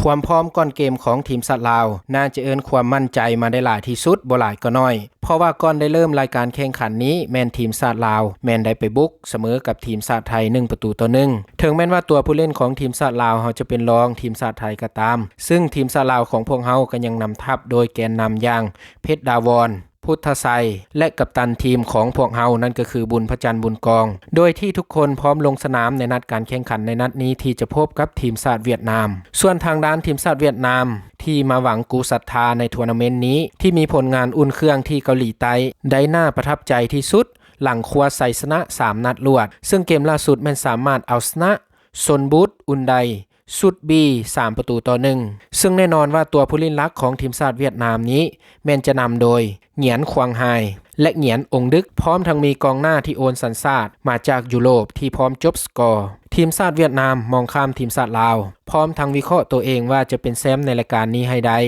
ຄວາມພ້ອມກ່ອນເກມຂອງທີມຊາດລາວ ໜ້າຈະເອີ້ນຄວາມໝັ້ນໃຈມາໄດ້ຫຼາຍທີ່ສຸດ ບໍ່ຫຼາຍກໍໜ້ອຍ ເພາະວ່າກ່ອນໄດ້ເລີ່ມລາຍການແຂ່ງຂັນນີ້ ແມ່ນທີມຊາດລາວ ແມ່ນໄດ້ໄປບຸກສະເໝີກັບທີມຊາດໄທ ໜຶ່ງປະຕູຕໍ່ໜຶ່ງ. ເຖິງແມ່ນວ່າຕົວຜູ້ຫຼິ້ນຂອງທີມຊາດລາວເຮົາຈະເປັນລອງທີມຊາດໄທກໍຕາມ, ຊຶ່ງທີມຊາດລາວຂອງພວກເຮົາກໍຍັງນຳທັບໂດຍແກນນຳຢ່າງ ເພັດ ດາວອນ ພຸດທະໄຊ ແລະ ກັບຕັນທີມຂອງພວກເຮົາ ນັ້ນກໍຄື ບຸນພະຈັນ ບຸນກອງ ໂດຍທີ່ທຸກຄົນພ້ອມລົງສະໜາມໃນນັດການແຂ່ງຂັນໃນນັດນີ້ ທີ່ຈະພົບກັບທີມຊາດຫວຽດນາມ. ສ່ວນທາງດ້ານທີມຊາດຫວຽດນາມ ທີ່ມາຫວັງກູ້ສັດທາໃນທົວນາເມັນນີ້ ທີ່ມີຜົນງານອຸ່ນເຄື່ອງທີ່ເກົາຫຼີໃຕ້ໄດ້ໜ້າປະທັບໃຈທີ່ສຸດ ຫຼັງຄວ້າໄຊຊະນະສາມນັດລວດ, ຊຶ່ງເກມລ່າສຸດແມ່ນສາມາດເອົາຊະນະ ຊົນບຸດ ອຸນໄດ ຊຸດບີ ສາມປະຕູຕໍ່ໜຶ່ງ ຊຶ່ງແນ່ນອນວ່າຕົວຜູ້ຫຼິ້ນຫຼັກຂອງທີມຊາດຫວຽດນາມນີ້ ແມ່ນຈະນຳໂດຍ ຫງຽນ ຄວາງຮາຍ ແລະ ຫງຽນ ອົງດຶກ, ພ້ອມທັງມີກອງໜ້າທີ່ໂອນສັນຊາດມາຈາກຢູໂຣບທີ່ພ້ອມຈົບສະກໍ. ທີມຊາດຫວຽດນາມມອງຂ້າມທີມຊາດລາວ, ພ້ອມທັງວິເຄາະໂຕເອງວ່າຈະເປັນແຊ້ມໃນລາຍການນີ້ໃຫ້ໄດ້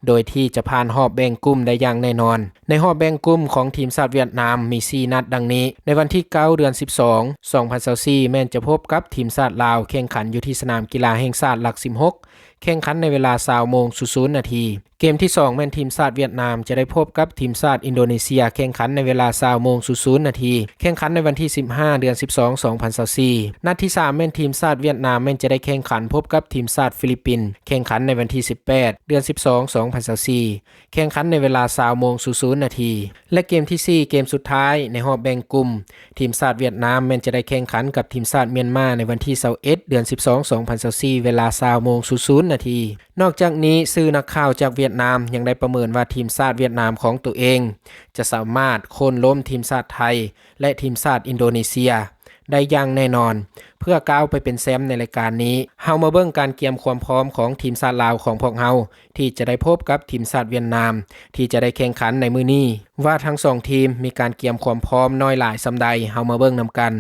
ໂດຍທີ່ຈະຜ່ານຮອບແບ່ງກຸ່ມໄດ້ຢ່າງແນ່ນອນ. ໃນຮອບແບ່ງກຸ່ມຂອງທີມຊາດຫວຽດນາມມີສີ່ນັດດັ່ງນີ້, ໃນວັນທີເກົ້າ ເດືອນສິບສອງ ສອງພັນຊາວສີ່ ແມ່ນຈະພົບກັບທີມຊາດລາວ ແຂ່ງຂັນຢູ່ທີ່ສະໜາມກິລາແຫ່ງຊາດຫຼັກສິບຫົກ ແຂ່ງຂັນໃນເວລາຊາວໂມງສູນນາທີ. ເກມທີສອງແມ່ນທີມຊາດຫວຽດນາມຈະໄດ້ພົບກັບທີມຊາດອິນໂດເນເຊຍ ແຂ່ງຂັນໃນເວລາຊາວໂມງສູນນາທີ ແຂ່ງຂັນໃນວັນທີສິບຫ້າ ເດືອນສິບສອງ ສອງພັນຊາວສີ່. ນັດທີສາມແມ່ນທີມຊາດຫວຽດນາມແມ່ນຈະໄດ້ແຂ່ງຂັນພົບກັບທີມຊາດຟີລິບປິນ ແຂ່ງຂັນໃນວັນທີສິບແປດ ເດືອນສິບສອງ ສອງພັນຊາວສີ່ ແຂ່ງຂັນໃນເວລາຊາວໂມງສູນນາທີ ແລະ ເກມທີສີ່ ເກມສຸດທ້າຍໃນຮອບແບ່ງກຸ່ມ ທີມຊາດຫວຽດນາມແມ່ນຈະໄດ້ແຂ່ງຂັນກັບທີມຊາດມຽນມາໃນວັນທີຊາວເອັດ ເດືອນສິບສອງ ສອງພັນຊາວສີ່ ເວລາຊາວໂມງສູນນາທີ. ນອກຈາກນີ້, ສື່ນັກຂ່າວຈາກຫວຽດນາມຍັງໄດ້ປະເມີນວ່າທີມຊາດຫວຽດນາມຂອງໂຕເອງ ຈະສາມາດໂຄ່ນລົ້ມທີມຊາດໄທ ແລະ ທີມຊາດອິນໂດເນເຊຍ ໄດ້ຢ່າງແນ່ນອນ ເພື່ອກ້າວໄປເປັນແຊ້ມໃນລາຍການນີ້. ເຮົາມາເບິ່ງການກຽມຄວາມພ້ອມຂອງທີມຊາດລາວຂອງພວກເຮົາ ທີ່ຈະໄດ້ພົບກັບທີມຊາດຫວຽດນາມ ທີ່ຈະໄດ້ແຂ່ງຂັນໃນມື້ນີ້ ວ່າທັງສອງທີມມີການກຽມຄວາມພ້ອມນ້ອຍຫຼາຍສ່ຳໃດ, ເຮົາມາເບິ່ງນຳກັນ.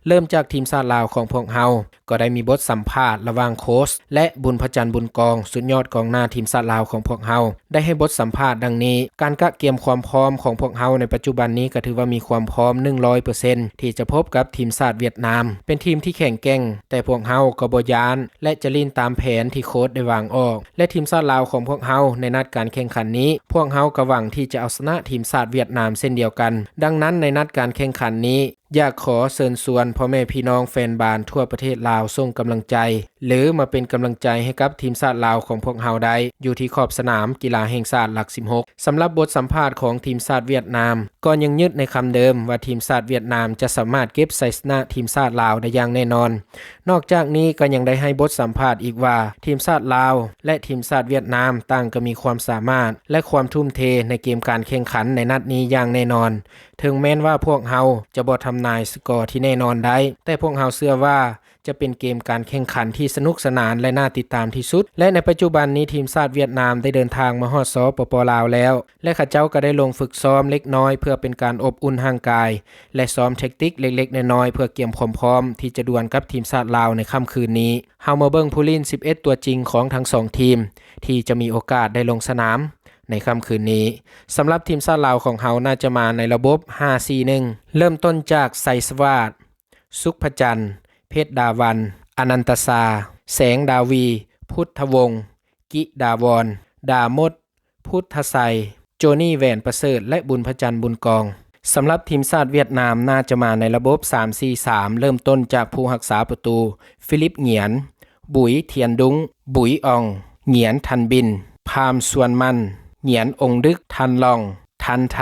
ເລີ່ມຈາກທີມຊາດລາວຂອງພວກເຮົາ ກໍໄດ້ມີບົດສຳພາດລະຫວ່າງໂຄຊ ແລະ ບຸນພະຈັນ ບຸນກອງ ສຸດຍອດກອງໜ້າທີມຊາດລາວຂອງພວກເຮົາ ໄດ້ໃຫ້ບົດສຳພາດດັ່ງນີ້: ການກະກຽມຄວາມພ້ອມຂອງພວກເຮົາໃນປັດຈຸບັນນີ້ກໍຖືວ່າມີຄວາມພ້ອມໜຶ່ງຮ້ອຍເປີເຊັນ ທີ່ຈະພົບກັບທີມຊາດຫວຽດນາມ. ເປັນທີມທີ່ແຂງແກ່ງ, ແຕ່ພວກເຮົາກໍບໍ່ຢ້ານ ແລະ ຈະຫຼິ້ນຕາມແຜນທີ່ໂຄຊໄດ້ວາງອອກ. ແລະ ທີມຊາດລາວຂອງພວກເຮົາໃນນັດການແຂ່ງຂັນນີ້, ພວກເຮົາກໍຫວັງທີ່ຈະເອົາຊະນະທີມຊາດຫວຽດນາມເຊັ່ນດຽວກັນ. ດັ່ງນັ້ນ, ໃນນັດການແຂ່ງຂັນນີ້, ຢາກຂໍເຊີນຊວນພໍ່ແມ່ພີ່ນ້ອງແຟນບານທົ່ວປະເທດລາວສົ່ງກຳລັງໃຈ ຫຼື ມາເປັນກຳລັງໃຈໃຫ້ກັບທີມຊາດລາວຂອງພວກເຮົາໄດ້ ຢູ່ທີ່ຂອບສະໜາມກິລາແຫ່ງຊາດຫຼັກສິບຫົກ. ສຳລັບບົດສຳພາດຂອງທີມຊາດຫວຽດນາມ ກໍຍັງຍຶດໃນຄຳເດີມວ່າທີມຊາດຫວຽດນາມຈະສາມາດເກັບໄຊຊະນະທີມຊາດລາວໄດ້ຢ່າງແນ່ນອນ. ນອກຈາກນີ້ກໍຍັງໄດ້ໃຫ້ບົດສຳພາດອີກວ່າ ທີມຊາດລາວ ແລະ ທີມຊາດຫວຽດນາມຕ່າງກໍມີຄວາມສາມາດ ແລະ ຄວາມທຸ່ມເທໃນເກມການແຂ່ງຂັນໃນນັດນີ້ຢ່າງແນ່ນອນ. ເຖິງແມ່ນວ່າພວກເຮົາຈະບໍ່ທຳນາຍສະກໍທີ່ແນ່ນອນໄດ້, ແຕ່ພວກເຮົາເຊື່ອວ່າຈະເປັນເກມການແຂ່ງຂັນທີ່ສະໜຸກສະໜານ ແລະ ໜ້າຕິດຕາມທີ່ສຸດ. ແລະ ໃນປັດຈຸບັນນີ້ ທີມຊາດຫວຽດນາມໄດ້ເດີນທາງມາຮອດ ສປປ ລາວ ແລ້ວ ແລະ ເຂົາເຈົ້າກໍໄດ້ລົງຝຶກຊ້ອມເລັກນ້ອຍເພື່ອເປັນການອົບອຸ່ນຮ່າງກາຍ ແລະ ຊ້ອມແທັກຕິກເລັກໆນ້ອຍໆ ເພື່ອກຽມຄວາມພ້ອມທີ່ຈະດວນກັບທີມຊາດລາວໃນຄ່ຳຄືນນີ້. ເຮົາມາເບິ່ງຜູ້ຫຼິ້ນສິບເອັດຕົວຈິງຂອງທັງສອງທີມ ທີ່ຈະມີໂອກາດໄດ້ລົງສະໜາມໃນຄ່ຳຄືນນີ້. ສຳລັບທີມຊາດລາວຂອງເຮົາໜ້າຈະມາໃນລະບົບ ຫ້າ ສີ່ ໜຶ່ງ ເລີ່ມຕົ້ນຈາກ ໄຊສະຫວາດ ສຸກພະຈັນ, ເພັດດາວັນ, ອະນັນຕະຊາ, ແສງດາວີ, ພຸດທະວົງ, ກິດາວອນ, ດາມົດ, ພຸດທະໄຊ, ໂຈນີ ແຫວນປະເສີດ ແລະ ບຸນພະຈັນ ບຸນກອງ. ສຳລັບທີມຊາດຫວຽດນາມໜ້າຈະມາໃນລະບົບ ສາມ ສີ່ ສາມ ເລີ່ມຕົ້ນຈາກຜູ້ຮັກສາປະຕູ ຟີລິບ ຫງຽນ, ບຸຍ ທຽນດຸ້ງ, ບຸຍ ອອງ, ຫງຽນ ທັນບິນ, ພາມ ຊວນມັນ, ຫງຽນ ອົງດຶກ, ທັນ ລອງ, ທັນ ໄທ,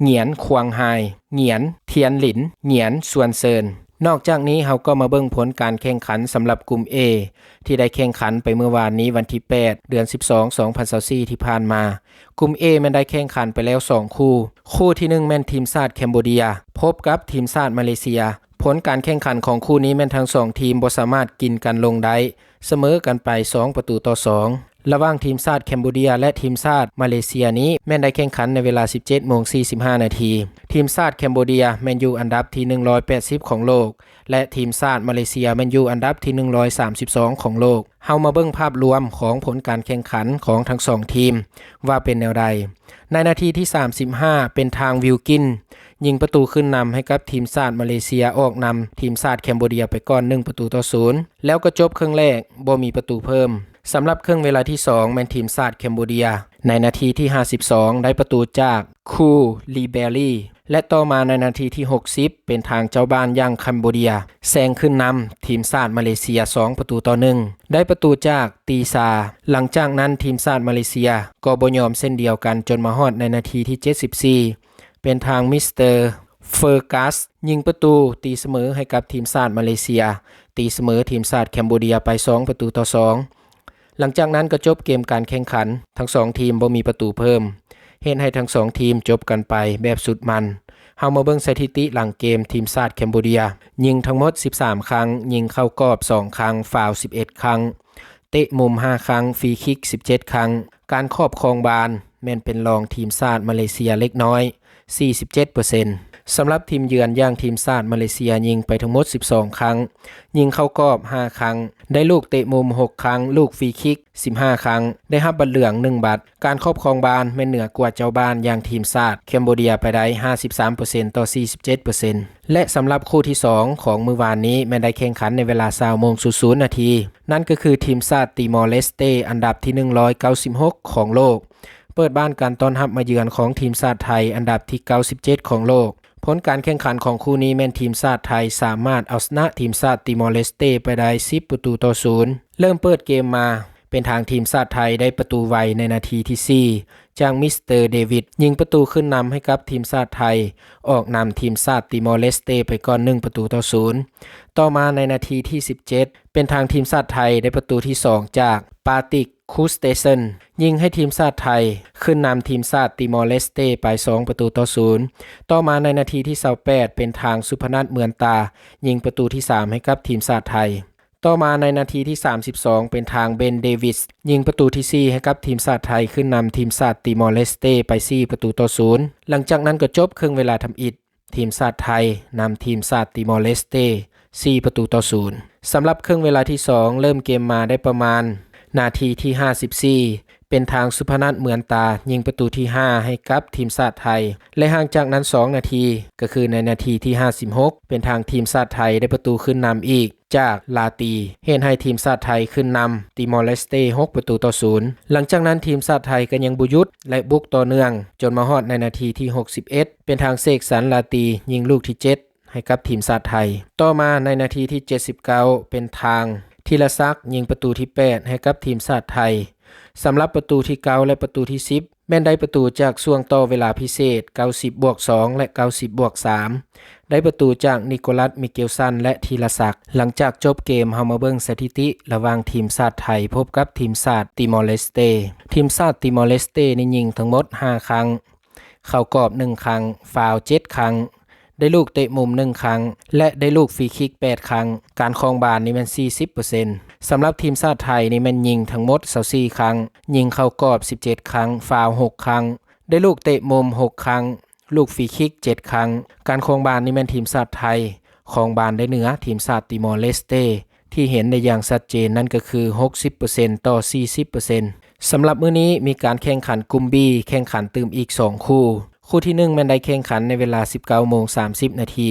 ຫງຽນ ຄວາງຮາຍ, ຫງຽນ ທຽນຫຼິນ, ຫງຽນ ຊວນເຊີນ. ນອກຈາກນີ້ເຮົາກໍມາເບິ່ງຜົນການແຂ່ງຂັນສຳລັບກຸ່ມ A ທີ່ໄດ້ແຂ່ງຂັນໄປເມື່ອວານນີ້ ວັນທີແປດ ເດືອນສິບສອງ ສອງພັນຊາວສີ່ ທີ່ຜ່ານມາ. ກຸ່ມ A ແມ່ນໄດ້ແຂ່ງຂັນໄປແລ້ວສອງຄູ່. ຄູ່ທີໜຶ່ງແມ່ນທີມຊາດແຄມໂບເດຍ ພົບກັບທີມຊາດມາເລເຊຍ. ຜົນການແຂ່ງຂັນຂອງຄູ່ນີ້ແມ່ນທັງສອງທີມບໍ່ສາມາດກິນກັນລົງໄດ້ ສະເໝີກັນໄປສອງປະຕູຕໍ່ສອງ ລະຫວ່າງທີມຊາດແຄມໂບເດຍ ແລະ ທີມຊາດມາເລເຊຍນີ້ແມ່ນໄດ້ແຂ່ງຂັນໃນເວລາ ສິບເຈັດໂມງ ສີ່ສິບຫ້ານາທີ. ທີມຊາດແຄມໂບເດຍແມ່ນຢູ່ອັນດັບທີ ໜຶ່ງຮ້ອຍແປດສິບຂອງໂລກ ແລະ ທີມຊາດມາເລເຊຍແມ່ນຢູ່ອັນດັບທີ ໜຶ່ງຮ້ອຍສາມສິບສອງຂອງໂລກ. ເຮົາມາເບິ່ງພາບລວມຂອງຜົນການແຂ່ງຂັນຂອງທັງສອງທີມວ່າເປັນແນວໃດ. ໃນນາທີທີ ສາມສິບຫ້າ ເປັນທາງ ວິວກິນ ຍິງປະຕູຂຶ້ນນຳໃຫ້ກັບທີມຊາດມາເລເຊຍ ອອກນຳທີມຊາດແຄມໂບເດຍໄປກ່ອນ ໜຶ່ງປະຕູຕໍ່ສູນ ແລ້ວກໍຈົບເຄິ່ງແລກບໍ່ມີປະຕູເພີ່ມ. ສຳລັບເຄິ່ງເວລາທີສອງ ແມ່ນທີມຊາດແຄມໂບເດຍ ໃນນາທີທີຫ້າສິບສອງ ໄດ້ປະຕູຈາກ ຄູ ລີແບລີ ແລະ ຕໍ່ມາໃນນາທີທີຫົກສິບ ເປັນທາງເຈົ້າບ້ານຢ່າງແຄມໂບເດຍ ແຊງຂຶ້ນນຳທີມຊາດມາເລເຊຍສອງປະຕູຕໍ່ໜຶ່ງ ໄດ້ປະຕູຈາກ ຕີຊາ. ຫຼັງຈາກນັ້ນທີມຊາດມາເລເຊຍກໍບໍ່ຍອມເຊັ່ນດຽວກັນ ຈົນມາຮອດໃນນາທີທີເຈັດສິບສີ່ ເປັນທາງມິສເຕີ ເຟີກັສ ຍິງປະຕູຕີສະເໝີໃຫ້ກັບທີມຊາດມາເລເຊຍ ຕີສະເໝີທີມຊາດແຄມໂບເດຍໄປສອງປະຕູຕໍ່ສອງ. ຫຼັງຈາກນັ້ນກໍຈົບເກມການແຂ່ງຂັນ, ທັງສອງທີມບໍ່ມີປະຕູເພີ່ມ, ເຮັດໃຫ້ທັງສອງທີມຈົບກັນໄປແບບສຸດມັນ. ເຮົາມາເບິ່ງສະຖິຕິຫຼັງເກມ, ທີມຊາດແຄມໂບເດຍຍິງທັງໝົດສິບສາມຄັ້ງ, ຍິງເຂົ້າກອບສອງຄັ້ງ, ຟາວສິບເອັດຄັ້ງ, ເຕະມຸມຫ້າຄັ້ງ, ຟຣີຄິກສິບເຈັດຄັ້ງ. ການຄອບຄອງບານແມ່ນເປັນລອງທີມຊາດມາເລເຊຍເລັກນ້ອຍ ສີ່ສິບເຈັດເປີເຊັນ. ສຳລັບທີມເຢືອນຢ່າງທີມຊາດມາເລເຊຍຍິງໄປທັງໝົດສິບສອງຄັ້ງ, ຍິງເຂົ້າກອບຫ້າຄັ້ງ, ໄດ້ລູກເຕະມຸມຫົກຄັ້ງ, ລູກຟຣີຄິກສິບຫ້າຄັ້ງ, ໄດ້ຮັບບັດເຫຼືອງໜຶ່ງບັດ. ການຄອບຄອງບານແມ່ນເໜືອກວ່າເຈົ້າບ້ານຢ່າງທີມຊາດແຄມໂບເດຍໄປໄດ້ຫ້າສິບສາມເປີເຊັນຕໍ່ສີ່ສິບເຈັດເປີເຊັນ. ແລະ ສຳລັບຄູ່ທີສອງຂອງມື້ວານນີ້ແມ່ນໄດ້ແຂ່ງຂັນໃນເວລາຊາວໂມງສູນນາທີ, ນັ້ນກໍຄືທີມຊາດຕີມໍເລສເຕ ອັນດັບທີໜຶ່ງຮ້ອຍເກົ້າສິບຫົກຂອງໂລກ ເປີດບ້ານການຕ້ອນຮັບມາເຢືອນຂອງທີມຊາດໄທ ອັນດັບທີເກົ້າສິບເຈັດຂອງໂລກ. ຜົນການແຂ່ງຂັນຂອງຄູ່ນີ້ແມ່ນທີມຊາດໄທສາມາດເອົາຊະນະທີມຊາດຕີມໍເລສເຕໄປໄດ້ສິບປະຕູຕໍ່ສູນ. ເລີ່ມເປີດເກມມາ ເປັນທາງທີມຊາດໄທໄດ້ປະຕູໄວໃນນາທີທີສີ່ ຈາກມິສເຕີເດວິດ ຍິງປະຕູຂຶ້ນນຳໃຫ້ກັບທີມຊາດໄທ, ອອກນຳທີມຊາດຕີມໍເລສເຕໄປກ່ອນໜຶ່ງປະຕູຕໍ່ສູນ. ຕໍ່ມາໃນນາທີທີສິບເຈັດ ເປັນທາງທີມຊາດໄທໄດ້ປະຕູທີສອງຈາກປາຕິກ ຄູສເຕເຊັນ ຍິງໃຫ້ທີມຊາດໄທຂຶ້ນນຳທີມຊາດຕີມໍເລສເຕໄປສອງປະຕູຕໍ່ສູນ. ຕໍ່ມາໃນນາທີທີຊາວແປດ ເປັນທາງສຸພະນັດ ເໝືອນຕາ ຍິງປະຕູທີສາມໃຫ້ກັບທີມຊາດໄທ. ຕໍ່ມາໃນນາທີທີສາມສິບສອງ ເປັນທາງເບນ ເດວິສ ຍິງປະຕູທີສີ່ໃຫ້ກັບທີມຊາດໄທ ຂຶ້ນນຳທີມຊາດຕີມໍເລສເຕໄປສີ່ປະຕູຕໍ່ສູນ. ຫຼັງຈາກນັ້ນກໍຈົບເຄິ່ງເວລາທຳອິດ. ທີມຊາດໄທນຳທີມຊາດຕີມໍເລສເຕສີ່ປະຕູຕໍ່ສູນ. ສຳລັບເຄິ່ງເວລາທີສອງ ເລີ່ມເກມມາໄດ້ປະມານນາທີທີຫ້າສິບສີ່ ເປັນທາງສຸພະນັດ ເໝືອນຕາ ຍິງປະຕູທີຫ້າໃຫ້ກັບທີມຊາດໄທ ແລະ ຫ່າງຈາກນັ້ນສອງນາທີ ກໍຄືໃນນາທີທີຫ້າສິບຫົກ ເປັນທາງທີມຊາດໄທໄດ້ປະຕູຂຶ້ນນຳອີກຈາກລາຕີ ເຮັດໃຫ້ທີມຊາດໄທຂຶ້ນນຳຕີມໍເລສເຕຫົກປະຕູຕໍ່ສູນ. ຫຼັງຈາກນັ້ນທີມຊາດໄທກໍຍັງບໍ່ຢຸດ ແລະ ບຸກຕໍ່ເນື່ອງ ຈົນມາຮອດໃນນາທີທີຫົກສິບເອັດ ເປັນທາງເສກສັນ ລາຕີ ຍິງລູກທີເຈັດ ໃຫ້ກັບທີມຊາດໄທ. ຕໍ່ມາໃນນາທີທີເຈັດສິບເກົ້າ ເປັນທາງ ທີລະສັກ ຍິງປະຕູທີແປດໃຫ້ກັບທີມຊາດໄທ. ສຳລັບປະຕູທີເກົ້າ ແລະ ປະຕູທີສິບ ແມ່ນໄດ້ປະຕູຈາກຊ່ວງຕໍ່ເວລາພິເສດ ເກົ້າສິບບວກສອງ ແລະ ເກົ້າສິບບວກສາມ ໄດ້ປະຕູຈາກນິໂກລັດ ມິເກວສັນ ແລະ ທີລະສັກ. ຫຼັງຈາກຈົບເກມ ເຮົາມາເບິ່ງສະຖິຕິລະຫວ່າງທີມຊາດໄທພົບກັບທີມຊາດຕີມໍເລສເຕ. ທີມຊາດຕີມໍເລສເຕນີ້ຍິງທັງໝົດຫ້າຄັ້ງ, ເຂົ້າກອບໜຶ່ງຄັ້ງ, ຟາວເຈັດຄັ້ງ, ໄດ້ລູກເຕະມຸມໜຶ່ງຄັ້ງ ແລະ ໄດ້ລູກຟຣີຄິກແປດຄັ້ງ. ການຄອງບານນີ້ແມ່ນສີ່ສິບເປີເຊັນ. ສຳລັບທີມຊາດໄທນີ້ແມ່ນຍິງທັງໝົດຊາວສີ່ຄັ້ງ, ຍິງເຂົ້າກອບສິບເຈັດຄັ້ງ, ຟາວຫົກຄັ້ງ, ໄດ້ລູກເຕະມຸມຫົກຄັ້ງ, ລູກຟຣີຄິກເຈັດຄັ້ງ. ການຄອງບານນີ້ແມ່ນທີມຊາດໄທຄອງບານໄດ້ເໜືອທີມຊາດຕີມໍເລສເຕ ທີ່ເຫັນໄດ້ຢ່າງຊັດເຈນ ນັ້ນກໍຄືຫົກສິບເປີເຊັນຕໍ່ສີ່ສິບເປີເຊັນ. ສຳລັບມື້ນີ້ມີການແຂ່ງຂັນກຸ່ມບີ ແຂ່ງຂັນຕື່ມອີກສອງຄູ່. ຄູ່ທີໜຶ່ງແມ່ນໄດ້ແຂ່ງຂັນໃນເວລາສິບເກົ້າໂມງສາມສິບນາທີ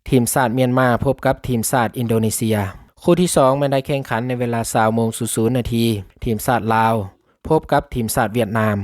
ທີມຊາດມຽນມາພົບກັບທີມຊາດອິນໂດເນເຊຍ. ຄູ່ທີສອງແມ່ນໄດ້ແຂ່ງຂັນໃນເວລາຊາວໂມງສູນນາທີ ທີມຊາດລາວພົບກັບທີມຊາດຫວຽດນາມ.